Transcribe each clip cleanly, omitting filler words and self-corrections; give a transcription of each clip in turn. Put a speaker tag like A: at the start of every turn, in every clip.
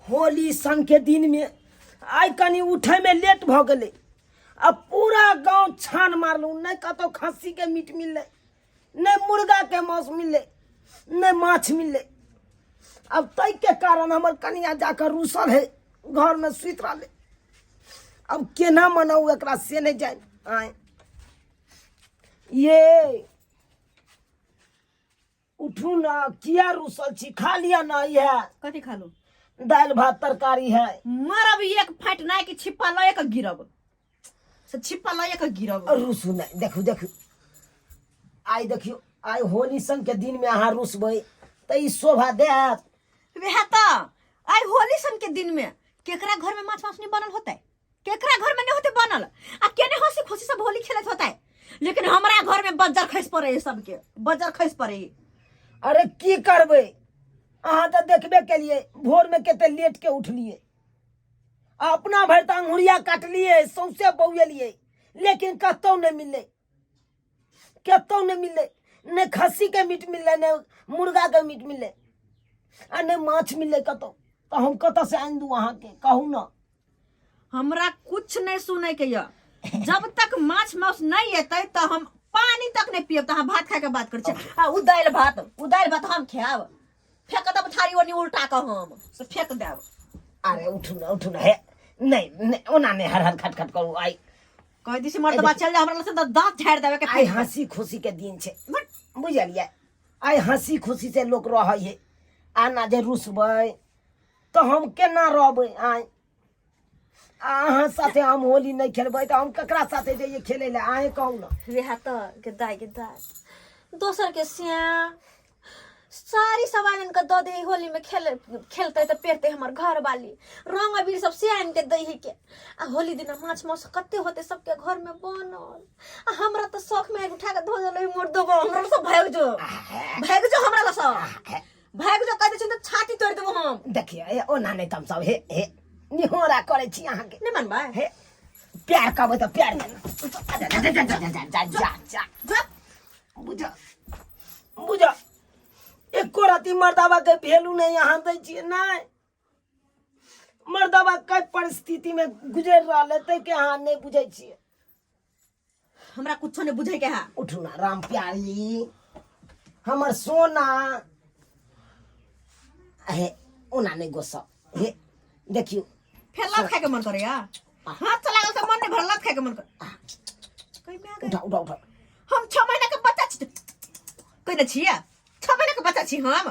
A: होली सन के दिन में आइ कनि उठे में लेट भऽ गेलै आ पूरा गांव छान मारलहुँ, नहि कतौ खस्सी के मीट मिललै, नहि मुर्गा के मांस मिललै, नहि माछ मिललै। अब ताहिके कारण हमर कनिया जाकऽ रूसल है, घरमे सुति रहलै। अब केना मनाउ एकरा से नहि जानि। आँय ये उठू ना, किया रूसल छी? खा लिया ना इएह।
B: कथी खा लू?
A: दालि भात तरकारी है।
B: मरब एक फाटि नाय के छिप्पा लए के गिरब से छिप्पा लए के गिरब।
A: रूसू नहि, देखू देखू आइ देखियौ, आइ होली सन के दिन में अहाँ रूसबै तऽ ई शोभा देत?
B: वएह तऽ आइ होली सन के दिन में केकरा घर में माछ मांस नहीं बनल होतै, केकरा घर में नहीं होते बनल, आ केने हंसी खुशी सब होली खेलत होतै, लेकिन हमरा घर में बज्जर खसि पड़े है, सबके बज्जर खसि पड़े है।
A: अरे की करबै, अहाँ तऽ देखबे केलियै भोर में कते लेट के उठलियै, आ अपना भरि तऽ अंगुरिया काटलियै, सौंसे बौएलियै, लेकिन कतौ नहि मिललै, कतौ नहि मिललै। नहि खस्सीके मीट मिललै, नहि मुर्गाके मीट मिललै, आ नहि माछ मिललै कतौ। तऽ हम कतऽसँ आनि दू अहाँके, कहू ने।
B: हमरा कुछ नहीं सुने के यऽ, जब तक माछ मांस नहीं एतै तऽ हम पानी तक नहीं पियब। तऽ अहाँ भात खाय के बात करै छी, आ उ दालि भात, उ दालि भात हम खायब? फेंक देब थारी ओनी उल्टा कऽ हम से फेंक देब।
A: अरे उठू ने, उठू ने, हे नहि नहि, ओना नहि हर हर खट खट करू आइ।
B: कह दी मर्दबा चल जा हमरा लसन तऽ दांत झाड़ि देबे के।
A: आइ हंसी खुशी के दिन छै, बुझलियै? आइ हंसी खुशी से लोक रहै है, आ ना जे रुसबै तऽ हम केना रहबै? आइ आ अहाँ साथे हम होली नहि खेलबै तऽ हम ककरा साथे जइयै खेलै लए, अहेँ कहू ने।
C: वएह तऽ गेदाय गेदाय, दोसर के सिया साड़ी सब आनि के दऽ दे, होली में खेल खेलते तऽ पेरते हमर घर वाली, रंग अबीर सब से आनि के दै है के, आ होली दिना माछ मांस कते होते सबके घर में बनल, आ हमरा तऽ शौख में उठा के धो देलै मोर दोगो।
B: हमरा सब भागि जो, भागि जो, हमरा सब भागि जो, कह दै छी तऽ छाती तोड़ि देबो हम।
A: देखियौ, ए ओना नहि तमसाउ, हे हे निहोरा करै छी अहाँके।
B: नहि मानबै?
A: हे प्यार कहबै तऽ प्यार जा जा जा जा जा जा जा जा
B: जा।
A: बुझ बुझ, एको रति मर्दाबा के वैल्यू नहीं अहाँ दै छियै। नहि, मर्दाबा कै परिस्थिति में गुजरि रहल है ताहिके अहाँ नहि बुझै छियै।
B: हमरा कुछो नहीं बुझे के है।
A: उठू ना राम प्यारी, हमर सोना, हे ओना नहि गोसा, हे देखियौ।
B: फेर लात खाए के मन करे या हाथ चला गेल तऽ मन नहीं भरल, लात खाए के मन कर कहीं में आ गए।
A: उठा उठा उठा।
B: हम 6 महीना के बच्चा छी कहने छियै, 6 महीना के बच्चा छी हम।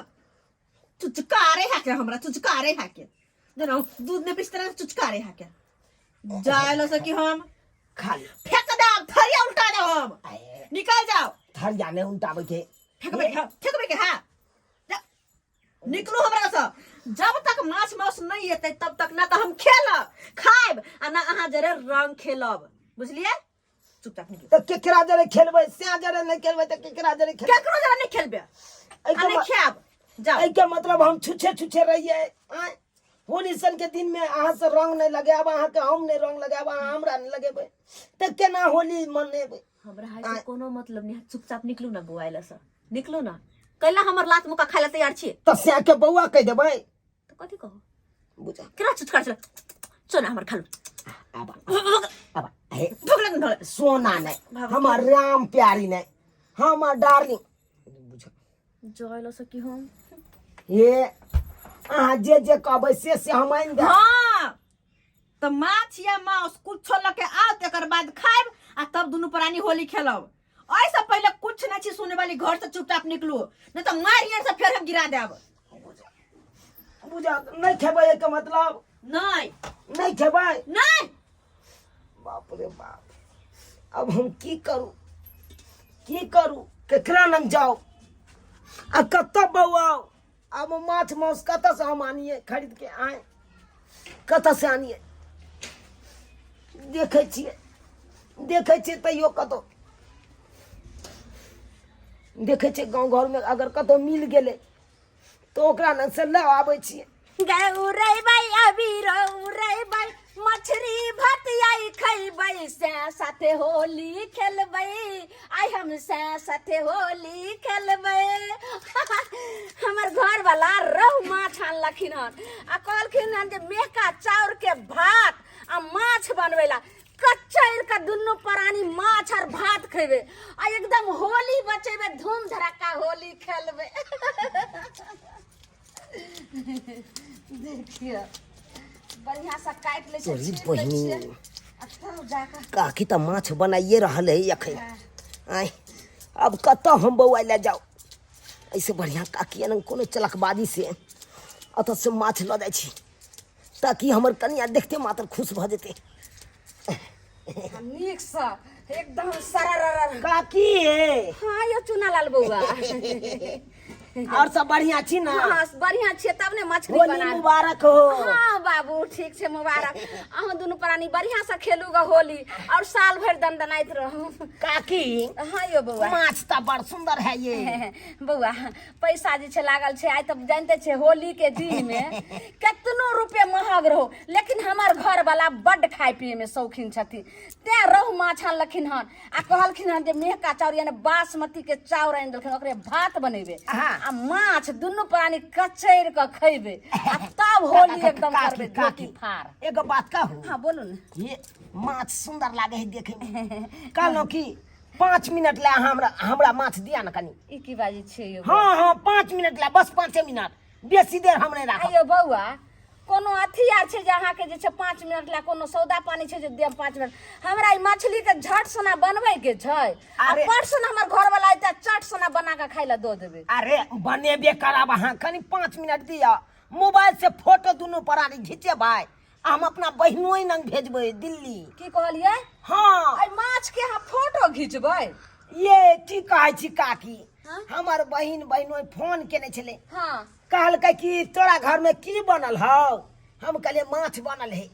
B: चुचकारे है के हमरा, चुचकारे है के जेना दूध में पिसते रहे, चुचकारे है के जाय लो सकी हम।
A: खाली
B: फेंक देब थरिया, उल्टा देब हम।
A: आए,
B: निकल जाओ।
A: थरिया नहि उल्टाबै के।
B: फेंकबे के, फेंकबे के है, जा, निकलू हमरा से। जब तक माछ मांस नहीं एतै तब तक ना तऽ हम खेलब खायब आ ना अहाँ जरे रंग खेलब, बुझलियै? चुपचाप निकलू।
A: तऽ केकरा जरे खेलबै? से जरे नहि खेलबै तऽ केकरा जरे खेलबै?
B: केकरो जरे नहीं खेलबे आ
A: एहिके
B: नहीं खायब, जाओ।
A: एहिके मतलब हम छुछे छुछे रहियै? आँय, होली सन के दिन में अहाँ से रंग नहीं लगायब, अहाँके हम नहीं रंग लगायब, अहाँ हमरा नहीं लगेबै तऽ केना होली मनेबै?
C: हमरा है से कोनो मतलब नहीं है, चुपचाप निकलू ना बौआ से, निकलू ना।
B: कैला हमर लात मुका खाय ला तैयार छी?
A: तऽ सएह के बौआ कहि देबै?
C: तऽ कथी कहू?
A: बुझा
B: केना चुचकार चल चल ना हमर खालू।
A: आब आब हे
B: ढोकले ढोकले।
A: सोना नहीं, हमर राम प्यारी नहीं, हमर डार्लिंग, बुझ।
C: जय ल सकी हम।
A: हे अहाँ जे जे कहबै से से हम आनि देब।
B: हाँ तऽ माछ या मांस कुछो लके आओ, तकर बाद खायब आ तब दुनू प्राणी होली खेलब। ऐसे पहले कुछ नहीं छी सुने वाली, घर से चुपचाप निकलू, नहीं तो मार हियर से फिर हम गिरा देब।
A: बुझा, नहीं खेबै एहिके मतलब?
B: नहीं।
A: नहीं खेबै?
B: नहीं।
A: बाप रे बाप, अब हम की करू, की करू? केकरा लग जाउ आ कतऽ बौआउ? अब माछ मांस कतऽ से हम आनिए खरीद के? आए कतऽ से आनिए? देखै छियै, देखै छियै, तैयो कतौ देखै छियै गाँव घरमे अगर कतौ मिल गेलै तऽ ओकरा लग से लऽ आबै छियै।
C: गौरै बाई अबीर उरै बाई, मछरी भात आई खैबै से साथे होली खेलबै आइ हम से साथे होली खेलबै। हमर घर वाला रहु माछ आनलखिन हन आ कहलखिन हन जे मेहका चाउर के भात आ माछ बनबै ला। कचैर के दुनू प्राणी माछ और भात खेबै आ एकदम होली बचेबै, धूम धड़ाका होली खेलबै। देखियो बढ़िया से काटि लै छै,
A: तोरी
C: छील लै
A: बहिनी।
C: छियै आ तब जाकऽ
A: काकी तऽ माछ बनाइए रहल है अखन। आँय, आब कतऽ हम बौआ लए जाउ? एहिसँ बढ़िआँ काकी एना कोनो चलकबाजी से एतऽ से माछ लऽ जाइ छी ताकि हमर कनिया देखते मात्र खुश भऽ जेतै।
C: आ नीकसँ एकदम सरर।
A: काकी हे।
C: हाँ यो चुनालाल बौआ।
A: और सब बढ़िया छी ना?
C: हाँ, बढ़िया छियै तब ने मछली
A: होली
C: बना।
A: मुबारक हो।
C: हाँ बाबू, ठीक छै, मुबारक। अहाँ दुनू प्राणी बढ़िया से खेलू ग होली और साल भरि दनदनाइत रहू।
A: काकी।
C: हाँ यो बौआ।
A: माछ तऽ बड़ सुंदर है ये।
C: बौआ, पैसा जे छै लागल छै। आइ तऽ जानते छै होली के दिन में केतनो रुपये महग रहो, लेकिन हमर घर वाला बड्ड खाय पिए में शौकीन छथिन, तें रहु माछ आनलखिन हन आ कहलखिन हन जे मेहका चाउर यानी बासमती के चाउर आनि देलखिन, ओकरे भात बनेबे आ माछ दुनू प्राणी कचैर के खैबे आ तब होली एकदम
A: काकी,
C: करबे
A: काकी,
C: धोती फाड़।
A: एगो बात कहू?
C: हाँ, बोलू ने।
A: ये माछ सुंदर लागे है देखे में। कहलहुँ कि 5 मिनट ला हमरा हमरा माछ दिया ना कनी।
C: ई की बाजै छियै यौ?
A: हाँ हाँ, 5 मिनट ला, बस 5 मिनट, बेसी देर हम नहीं राखब।
C: आइयो बौआ, कोनो अथी आर छै जे अहाँके जे छै 5 मिनट ला कोनो सौदा पानी छै जे देब 5 मिनट? हमरा ई मछली के झट सोना बनबै के छै आ
A: अरे।
C: परसों हमर घर वाला अयतै, चट सोना बना के खाय ला दऽ देबै।
A: अरे बनेबे करब, अहाँ कनी 5 मिनट दिया, मोबाइल से फोटो दुनू परानी घिचेबै आ हम अपना बहिनोई नंग भेजबै दिल्ली।
C: की कहलियै?
A: हाँ।
C: एहि माछ के अहाँ फोटो घिचबै?
A: ये की कहै छी काकी?
C: हाँ?
A: हमर बहिन बहिनोई फोन केने छलै।
C: हाँ।
A: कहलकै कि तोरा घर में की बनल हौ? हम कहलियै माछ बनल है।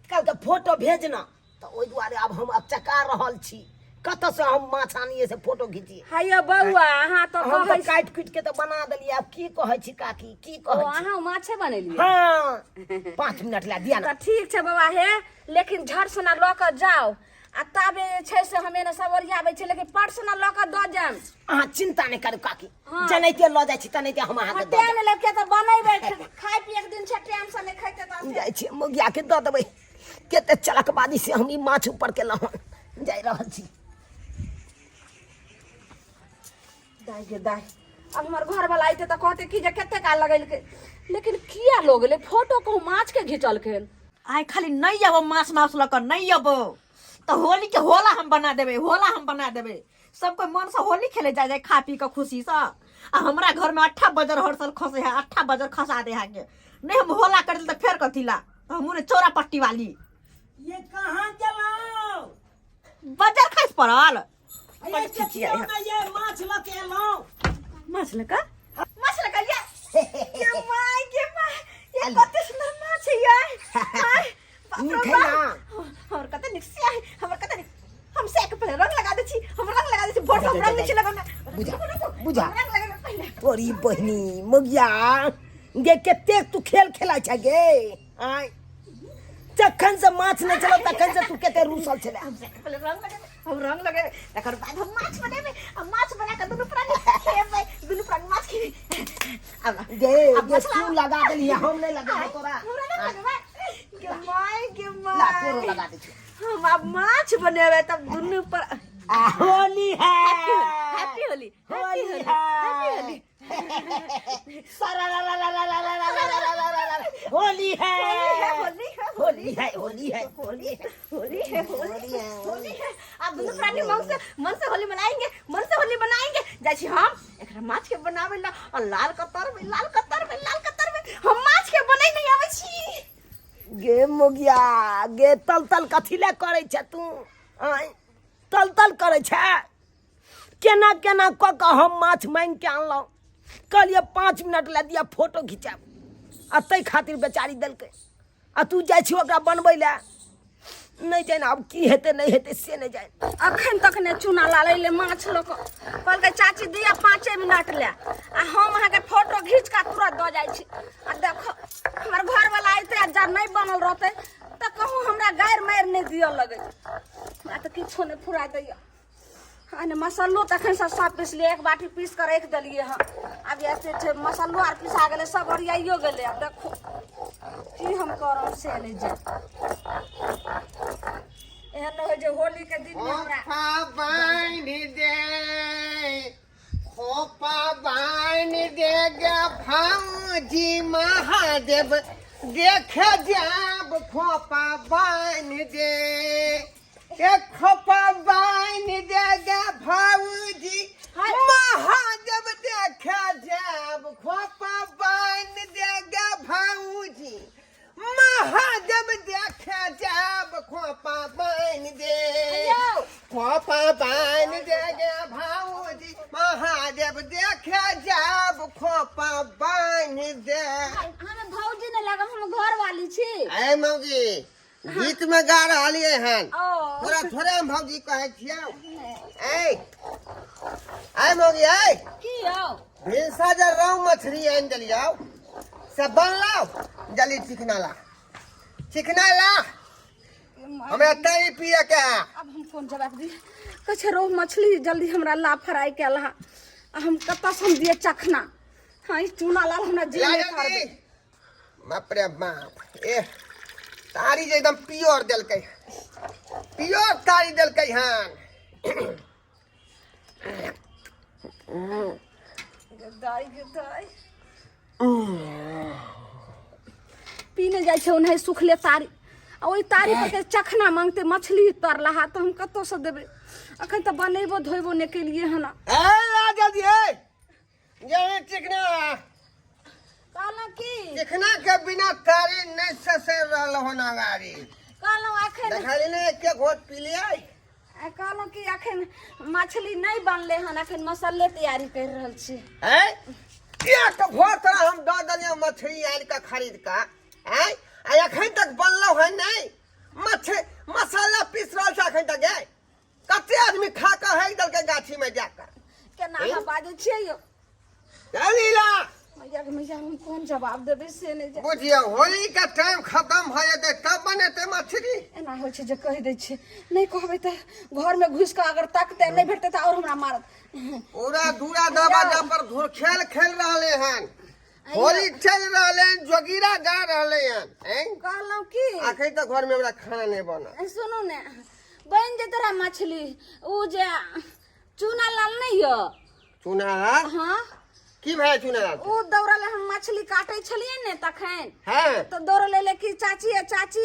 A: कहलकै फोटो भेजना। तऽ ओहि दुआरे आब हम अब चका रहल छी, कतऽ से हम माछ आनिए से फोटो घिचिए।
C: हैया बौआ, अहाँ तऽ
A: हम
C: कहै
A: तऽ काटि कुटि के तऽ बना देलियै। आब की कहै छी काकी, की
C: ओ
A: कहै छी?
C: अहाँ माछे बनेलियै?
A: हाँ, 5 मिनट ला दिया ना।
C: तऽ ठीक छै बौआ, हे लेकिन झट सोना लऽ कऽ जाउ आ ताबे जे छै से हम एने सब ओरियाबै छी, लेकिन परसोना लऽ कऽ दऽ जायब।
A: अहाँ चिंता नहि करू काकी।
C: हाँ।
A: जेनाहिते लऽ जाइ छी तेनाहिते हम अहाँके दऽ
C: टाइम लग तऽ बनेबै, खाय पियके दिन छै, टाइम से नहि खैतै तऽ
A: जाइ छी मुगिया के दऽ देबै। कते चलकबाजी से हम ई माछ ऊपर केलहुँ हन। जाइ रहल छी।
C: दाइ गे दाइ, अब हमर घर वाला अयतै तऽ कहतै कि जे कते काल लगेलकै, लेकिन किया लऽ गेलै फोटो? कहूँ माछ के घिचलखिन?
B: आइ खाली नहीं अबो माछ मांस लऽ कऽ नहीं अबो तऽ होली के होला हम बना देबै, होला हम बना देबै। सब कोई मन से होली खेले जाय जाय खा पी के खुशी से, आ हमरा घर में 8 बजर हर साल खसे है, 8 बजर खसा दे है के नहीं हम होला कर तऽ फेर कथी ला हमहूँ ने चौरा पट्टी वाली।
A: ये कहाँ गेलौं?
B: बजर खसि पड़ल।
A: ये देखियौ ने, ये माछ लऽ के एलहुँ।
B: माछ लऽ कऽ? माछ लऽ कऽ? ये ये my गे my, ये कते सुंदर माछ है ये। आय, बाप रे
A: नीक है
B: बाप।
A: ना?
B: हमर कते नीक से है, हमर कते नीक। हम से के पहले रंग लगा दै छी, हम रंग लगा दै छी, भोर से हम रंग नहि छी लगौने।
A: बुझा,
B: रुकू, रुकू,
A: बुझा।
B: हम रंग लगेबै पहिले।
A: तोरी बहिनी मुगिया गे, कते तू खेल खेलाइ छै गे। आय, जखन से माछ नहि छलौ तखन से तू कते रूसल छले।
B: हम से के पहले रंग लगेबै, हम रंग लगेबै, तकर बाद हम माछ बनेबै आ माछ बना के दुनू प्राणी खेबै, दुनू प्राणी माछ खेबै। आब
A: गे
B: आब
A: गे
B: माछ
A: तू लगा देली, हम नहि लगेबै तोरा।
B: हमरा नहि लगेबै गे my गे
A: ला तोरो
B: my.
A: लगा दै छियौ।
B: हम आब माछ बनेबै तब दुनू पर
A: आ होली है।
B: हैप्पी होली, हैप्पी
A: होली
B: होली,
A: है।
B: हैप्पी होली।
A: होली है,
B: होली है,
A: होली है, होली है,
B: होली है, होली है,
A: होली है,
B: होली है। अब दुनू प्राणी मन से मन से होली मनाएंगे, मन से होली मनाएंगे। जाइ छी हम एकरा माछ के बनाबै ला और लाल कतर में, लाल कतर में, लाल कतर में हम माछ के बनै नहीं आबै छी।
A: गे मुगिया गे, तल तल कथी ले करै छै तू? आँय, तल तल करै छै? केना केना कऽ कऽ हम माछ मांगि के आनलहुँ। कहलियै 5 मिनट लए दिअ, फोटो घिचायब, आ ताहि खातिर बेचारी देलकै, आ तू जाइ छी ओकरा बनबै लए। नहि जानि आब की हेतै नहि हेतै से नहि जानि।
C: अखन तक ने चूना लाल अयलै माछ लऽ कऽ। कहलकै चाची दिअ 5 मिनट लए आ हम अहाँके फोटो घीच कऽ तुरंत दऽ जाइ छी। आ देखो हमर घरवाला अयतै आ जा नहि बनल रहतै तऽ कहू।
D: अहूँ हमरा गारि मारि नहि दिअ लगै हमरा तऽ किछो नहि फुरा दैया आ ने मसल्लो तखन से सब पिसलियै एक बाटी पीस कऽ राखि देलियै हँ आब एते छै मसल्लो आर पिसा गेलै सब ओरियाइयो गेलै आब देखो की हम करब से नहि जाय एहन नहि होइ जे होलीके दिनमे हमरा
E: खोपा बान्हि दे खोपा बान्हि दे गे भौजी महादेव देख जाब खोपा बान्हि दे ए खोपा बान्हि दे गे भौजी महादेव देख जाब खोपा बान्हि दे गे भौजी महादेव देखे जाब खोपा बान्हि दे खोपा बान्हि दे गे भाऊजी महादेव देखे जाब खोपा बान्हि दे।
D: हमे भौजी नहि लागब, हम घर वाली छी।
E: ऐ मौगी, गीत में गा रहलियै हन।
D: ओ
E: तोरा थोड़े हम भौजी कहै छियौ। ऐ ऐ मौगी, ऐ
D: की यौ?
E: भिनसा जे रहु मछली आनि देलियौ से बनलौ? जल्दी चिकना ला, चिकना ला, हमरा तरी पिए के है।
D: अब हम कोन जवाब दी? कहै छै रोहु मछली जल्दी हमरा ला, फ्राई के ला, आ हम कतऽ से हम दिए चखना? हाँ, ई चूना लाल हमरा जी
E: ला
D: नहि
E: जल्दी।
D: करबै।
E: बाप रे बाप, ए तारी जे एकदम प्योर देलकै, प्योर तारी देलकै हन।
D: दाइ गे दाइ, पीने जाइ छै ओनाहि सुखले तारी, आ ओहि तारी पर के चखना मांगते मछली तरलाहा, तऽ हम कतऽसँ देबै? अखन तऽ बनेबो धोएबो नहि केलियै हन।
E: ए आ जल्दी, ए जल्दी चिकना।
D: कहलहुँ की?
E: चिकना के बिना तारी नहीं ससैर रहल हो ना गाड़ी।
D: कहलहुँ अखन
E: देखली ने, एके घोट पी लियै।
D: आ कहलहुँ कि अखन मछली नहि बनलै हन, अखन मसल्ले तैयारी करि रहल छी।
E: हैं, एक भोर तोरा हम दऽ देलियौ मछली आनि कऽ खरीद कऽ, हैं, आ एखन तक बनलौ है नहि? मछली मसाला पीस रहल छै एखन तक। गे, कते आदमी खा कऽ हेक देलकै गाछी में जाकऽ।
D: केना अहाँ बाजै छियै यौ?
E: चल ला।
D: मैया के मैया, हम कोन जवाब देबै से नहि जानि।
E: बुझियौ, होली के टाइम खत्म भऽ जेतै तब बनेतै मछली।
D: एना होइ छै जे कहि दै छियै, नहि कहबै तऽ घरमे घुसि कऽ अगर तकतै नहि भेटतै तऽ आओर हमरा मारत।
E: पूरा दूरा दरवाजा पर धुर खेल खेल रहले हन, होली चल रहले हन, जोगीरा गा रहले हन, हैं?
D: कहलहुँ की?
E: अखन तक घर में हमरा खाना नहीं बनल।
D: सुनू ने, बनि जेतै रह मछली। ओ जे चूना लाल नहि यऽ?
E: चूना लाल?
D: हाँ।
E: की भए चूना लाल?
D: ओ दौड़ल, हम मछली काटै छलियै ने तखन
E: हाँ
D: तऽ दौड़ल एलै कि चाची चाची,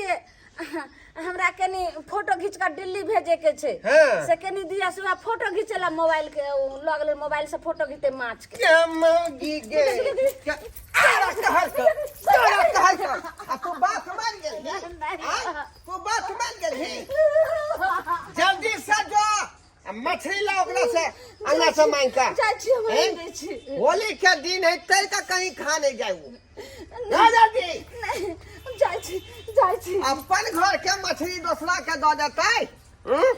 D: हमरा कनि फोटो घीच कऽ दिल्ली भेजे के छै।
E: हाँ।
D: से कनि दिया। से वएह फोटो घीचै ला मोबाइल के ओ लऽ गेलै, मोबाइल से फोटो घीचते माछ के।
E: क्या मौगी गे, क्या तोरा कहल कर, तोरा कहल कर, आ तू बात मान गेलही? आँय? तू बात मान गेलही? जल्दी से जो आ मछली ला ओकरा से, अंगना से मांग के।
D: जाइ छी हम।
E: हैं?
D: दै छी।
E: होली के दिन है, तैर के कहीं खा नहीं जाऊ ना, जल्दी।
D: नहि, हम जाइ छी, जाइ छी।
E: अपन घर के मछली दोसरा के दऽ देतै, हम्म?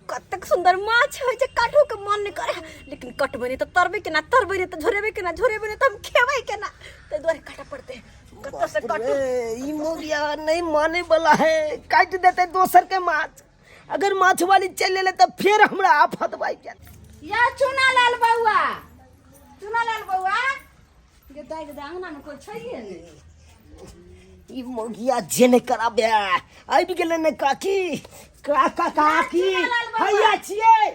C: कतेक सुंदर माछ होइ छै, काटो के मन नहि करे, लेकिन कटबै नहि तऽ तरबै केना? तरबै नहि तऽ झोरेबै केना? झोरेबै नहि तऽ हम खेबै केना? ताहि दुआरे काटऽ पड़तै। कतऽ से काटू?
A: ए, ई मोगिया नहीं माने वाला है, काट देते दोसर के माछ। अगर माछ वाली चलि एलै तऽ फेर हमरा आफत भागि जायत।
D: या चूना लाल बौआ, चूना लाल बौआ गे दाइ गे दाइ, अंगना में कोई छैहे नहि।
A: ई मोगिया जे नहि कराबे, आबि गेलै ने काकी, काका, काकी। हैया छियै।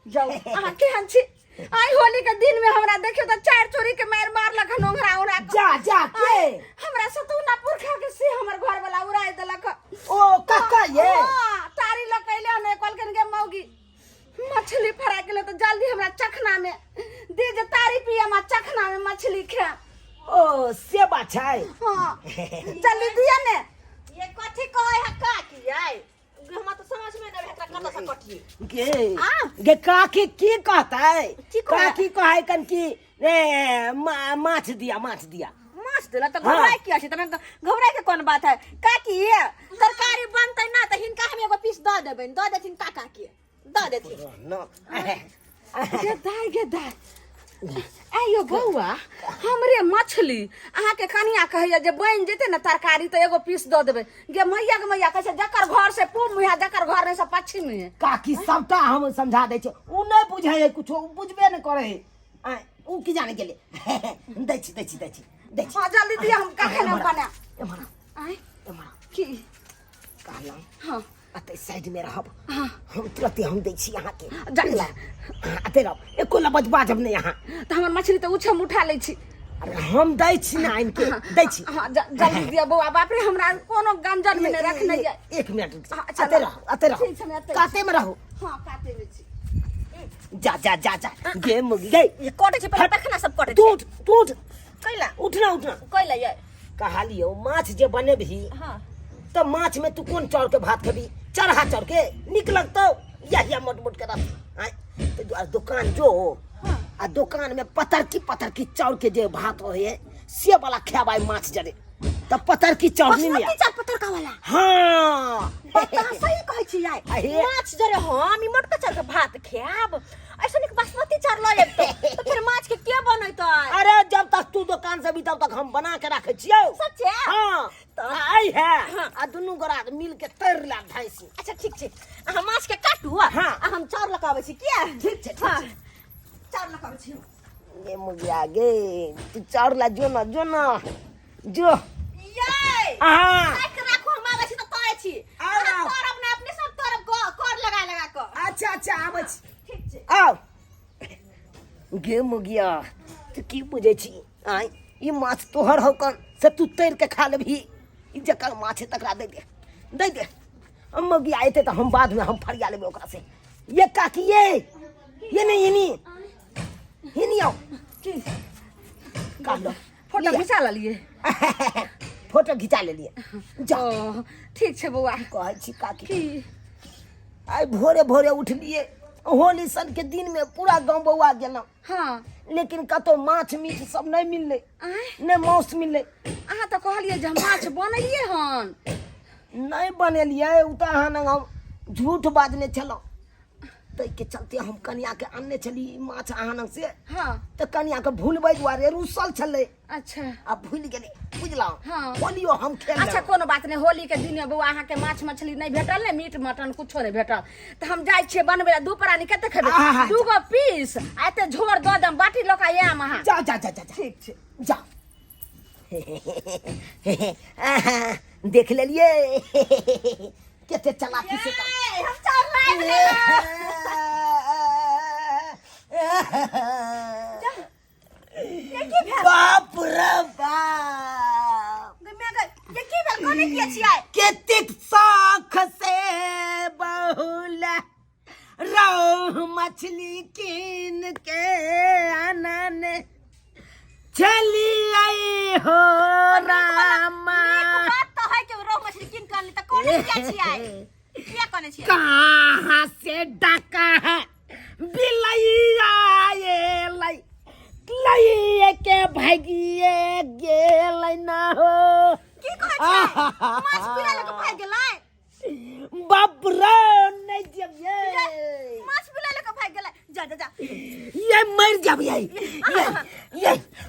D: जाउ, अहाँ केहन छी? आइ होली के दिन में हमरा देखियो तऽ चारि चोरी के मारि मारलक हन ओंघरा ओंघरा कऽ।
A: जा जा के
D: हमरा सतुना पुरखा के से हमर घर वाला उड़ाइ देलक।
A: ओ काका ये?
D: हाँ, तारी लऽ के अइले हन, कहलकन गे मौगी, मछली फ्राई के तऽ जल्दी हमरा चखना में दे जे तारी पियम आ चखना में मछली खायब।
A: ओ से बात छै?
D: हाँ, जल्दी दिअ ने।
B: ये कथी कहै है काकी? आइ हमरा तऽ समझ में नहि आबै, कतऽ से कटिए।
A: गे
B: आ?
A: गे काकी की कहतै?
B: की कहै?
A: काकी कहै कन कि ए माछ दिया, माछ दिया।
B: माछ देला तऽ
A: हाँ।
B: घबराय किया छै? तखन तऽ घबराय के कोन बात है काकी? ये तरकारी बनतै ना तऽ हिनका हम एगो पीस दऽ देबनि, दऽ देथिन, काका के दऽ देथिन।
A: न।
D: गे दाइ, गे दाइ। आइयो बौआ, हमरे मछली अहाँके कनिया कहैया जे बनि जेतै ने तरकारी तऽ एगो पीस दऽ देबै। गे मैया, गे मैया, कहै छै जकर घर से पूब मुँहे, जकर घर नहि से पश्चिम मुँहे।
A: काकी, सबटा हम समझा दै छियै, ओ नहि बुझै है कुछो, ओ बुझबे नहि करै है। आँय, ओ की जाने गेलै। दै छी, दै छी, दै छी, दै छी।
D: हँ, जल्दी दिअ, हम कखन हम बनायब।
A: एम्हर आउ,
D: आँय?
A: एम्हर आउ।
D: की?
A: कहलहुँ
D: हँ।
A: अतै साइड में रहब, हम तुरते हम दै छी अहाँके।
D: जा।
A: बुझला? अहाँ अतै रहब, एको लबज बाजब नहि अहाँ।
D: तऽ हमर मछली तऽ उछम उठा लै छी।
A: अरे, हम दै छी ने, आनि के दै छी।
D: हँ, जल्दी दिअ बौआ। बाप रे, हमरा कोनो गंजन में नहि रखने यऽ।
A: एक मिनट रुक जाउ।
D: हँ, चलो।
A: अतै रहू, अतै रहू।
D: ठीक छै, हम अतै।
A: काते में रहू।
D: हँ, काते में छी।
A: जा जा जा जा, गे मुगी गे।
B: ये कटै छै पहिले, पैखाना सब कटै
A: तू
B: छै।
A: उठ, तू उठ।
B: कैला?
A: उठना, उठना।
B: कैला ये?
A: कहलियौ, माछ जे बनेबही तऽ माछ में तू कोन चाउर के भात खेबही? चरहा चाउर के नीक लगतौ या या मोट मोट के रस? आँय, ताहि दुआरे दोकान जो आ दोकान में पतरकी पतरकी चाउर के जे भात होय से वाला खेब आइ माछ जरे, तऽ पतरकी चाउर नहीं
B: बासमती
A: लिया।
B: चाउर पतरका वाला?
A: हाँ।
B: बात तऽ अहाँ सही कहै छी यार।
A: अहे।
B: माछ जरे हम ई मोटका चाउर के भात खायब, ऐसे नीक बासमती चाउर लऽ आबितौ तऽ फेर माछ के के बनेतै?
A: अरे, जब तक तू दोकान से अबी तब तक हम बना के रखे छियौ।
B: सच्चे?
A: हाँ, तऽ आई है आ दुनू गोरा मिल के तर ला भैंसी।
B: अच्छा, ठीक छै, अहाँ माछ के काटू आ हम चाउर लऽ कऽ आबै छी। किया?
A: ठीक छै, ठीक।
B: हाँ।
A: छै।
B: चाउर लऽ कऽ आबै छी।
A: गे मुगिया गे, तू चाउर ला जो ना, जो ना, जो।
B: ये
A: हाँ।
B: काटि के राखू, हम आबै छी तऽ तोड़ै छी।
A: आउ,
B: अहाँ
A: आउ।
B: तोड़ब ने, अपने सब तोड़ब कर लगा लगा कऽ।
A: अच्छा अच्छा, आबै छी।
B: ठीक छै।
A: आउ। गे मुगिया, तू की बुझै छी? आँय, ई माछ तोहर हौ कन से तू तैर के खा लेबही? ई जकर माछ है तकरा दे दे, दे दे। हम मुगिया एतै तऽ हम बादमे हम फरिया लेबै ओकरा से। ये काकी, ये नहीं, ये नहीं, ये नहीं, आओ।
D: की?
A: काट लो।
D: फोटो घिचा लेलियै?
A: फोटो घिचा लेलियै, जा।
D: ओ, ठीक छै बौआ।
A: कहै छी काकी।
D: की?
A: आइ भोरे भोरे उठलियै, होली सन के दिन में पूरा गाँव बौआ गेलहुँ लेकिन कतौ माछ मीट सब नहि मिललै।
D: आँय?
A: नहि मांस मिललै।
D: अहाँ तऽ कहलियै जे हम माछ बनेलियै हन।
A: नहि बनेलियै, ओ तऽ अहाँ लग हम झूठ बाजने छलहुँ। ताहिके चलते हम कनियाके आनने छली ई माछ अहाँ लग से। तऽ कनियाके भूलबै दुआरे रुसल छलै। आ भूलि गेलै, बुझलहुँ? होलियो हम खेल।
D: अच्छा, कोनो बात नहि। होली के दिन में बौआ, अहाँके माछ मछली नहि भेटल ने, मीट मटन कुछो नहि भेटल, तऽ हम जाइ छियै बनबै लए। दू प्राणी कते खेबै?
A: आहा।
D: दू गो पीस आ एते झोर दऽ देम, बाटी लऽ कऽ आयब अहाँ।
A: जा जा जा जा जा।
D: ठीक छै।
A: जा, देख लेलिए कते चालाकी से काम।
B: ए, हम चाउर लाबि लेलहुँ।
A: बाप रे बाप!
B: गे माय गे, ये की भेल? कोने किया छियै?
A: कतेक शौख से बहुला रोह मछली कीन के आनन चली आई हो रामा।
B: नीक बात तऽ है कि रोहु मछली कीन कऽ अनली, तऽ कोने किया छियै? किया कोने छियै?
A: कहाँ से डाका है बिलैया ये लै लैये के भागिए गेलै ना हो।
B: की कहै छियै? माछ पीला लऽ कऽ भागि गेलै?
A: बाप रे, नहीं जब ये
B: माछ पिला लऽ कऽ भागि गेलै। जा जा जा।
A: ये मर जब ये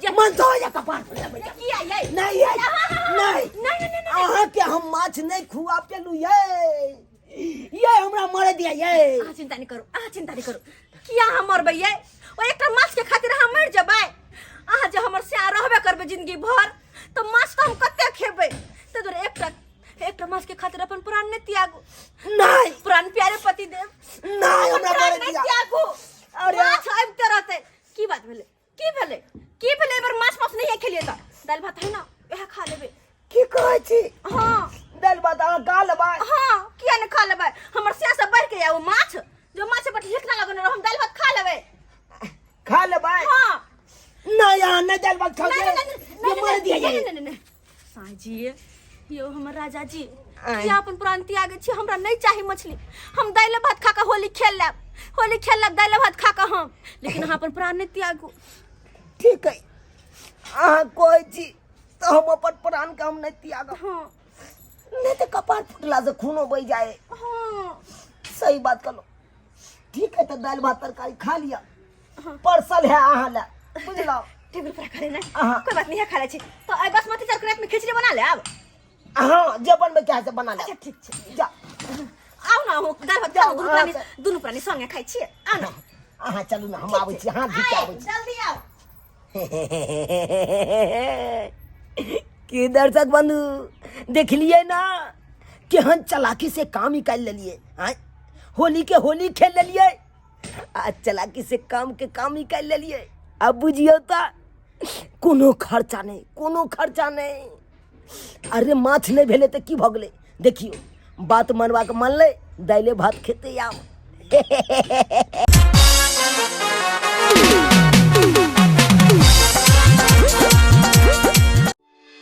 A: ये मन तो या कपार पर मर जाब।
B: किया ये?
A: नहीं ये नहीं।
B: नहीं नहीं नहीं।
A: अहाँ के हम माछ नहीं खुआ पेलू, ये हमरा मरे दिया ये।
B: अहाँ चिंता नहीं करू, अहाँ चिंता नहीं करू। किया अहाँ मरबै ये? ओ एकटा माछ के खातिर अहाँ मरि जेबै? अहाँ जे हमर स्या रहबे करबै जिंदगी भर, तऽ माछ तऽ हम कते खेबै। ताहि दुआरे एकटा एकटा माछ के खातिर अपन प्राण नहि त्यागू।
A: नहीं।
B: प्राण प्यारे पति देव।
A: नहीं, हमरा
B: प्राण
A: मरे
B: नहि
A: दिया।
B: त्यागू।
A: अरे।
B: माछ आबिते रहतै। की बात भेलै? की भेलै? की भेलै? एहि बेर माछ माछ नहीं खेलियै तऽ दालि भात है ना, वएह खा लेबै।
A: की कहै छी?
B: हाँ।
A: दालि भात अहाँ खा लेबै?
B: हाँ, किया नहि खा लेबै? हमर स्या से बढ़ि के ओ माछ जो माछ पर ठेकना लगने रहो, हम दालि भात खा लेबै।
A: खा लेबै?
B: हाँ।
A: नहीं, अहाँ नहीं दालि भात खाओ।
B: नहीं, नहीं, नहीं,
A: ये मर दिया
B: नहीं,
A: ये।
B: नहीं, नहीं, नहीं। साईं जी, यौ हमर राजा जी।
A: आँय।
B: किया अपन प्राण त्यागै छी? हमरा नहीं चाही मछली। हम दालि भात खा कऽ होली खेल लेब, होली खेल लेब दालि भात खा कऽ हम, लेकिन अहाँ अपन प्राण नहीं त्यागू।
A: ठीक है, अहाँ कहै छी तऽ हम अपन प्राण के हम नहीं त्यागब। नहीं तऽ कपार फुटला से खूनो बहि जाए। सही बात कहलो। ठीक है, तऽ दालि भात तरकारी खा लिअ, परसल है अहाँ लए। बुझलहुँ।
B: टेबुल पर रखले ना।
A: अहाँ।
B: कोई बात नहीं है, खा ले छी। तो आई बासमती चाउर के रात में खिचड़ी बना ले आब।
A: हाँ, जे बनबै के है से बना ले।
B: अच्छा ठीक छै।
A: जा।
B: आउ ना, हम दालि भात खाउ, दुनू
A: जाउ,
B: प्राणी
A: अहाँ।
B: दुनू प्राणी संगे खाइ छियै, आउ ना।
A: अहाँ चलू ने, हम आबै छी, हाथ धो के आबै छी।
B: जल्दी आउ।
A: की दर्शक बंधु, देखलिए ना केहन चालाकी से काम निकालि लेलिए? आँय, होली के होली खेल लेलिए आ चालाकी से काम के काम निकालि लेलिए। अब बुझियौ तऽ कोनो खर्चा नहि, कोनो खर्चा नहि। अरे माछ नहि भेलै तऽ की भऽ गेलै? देखियौ, बात मनबाके मानलै, दाइले भात खेतै आब।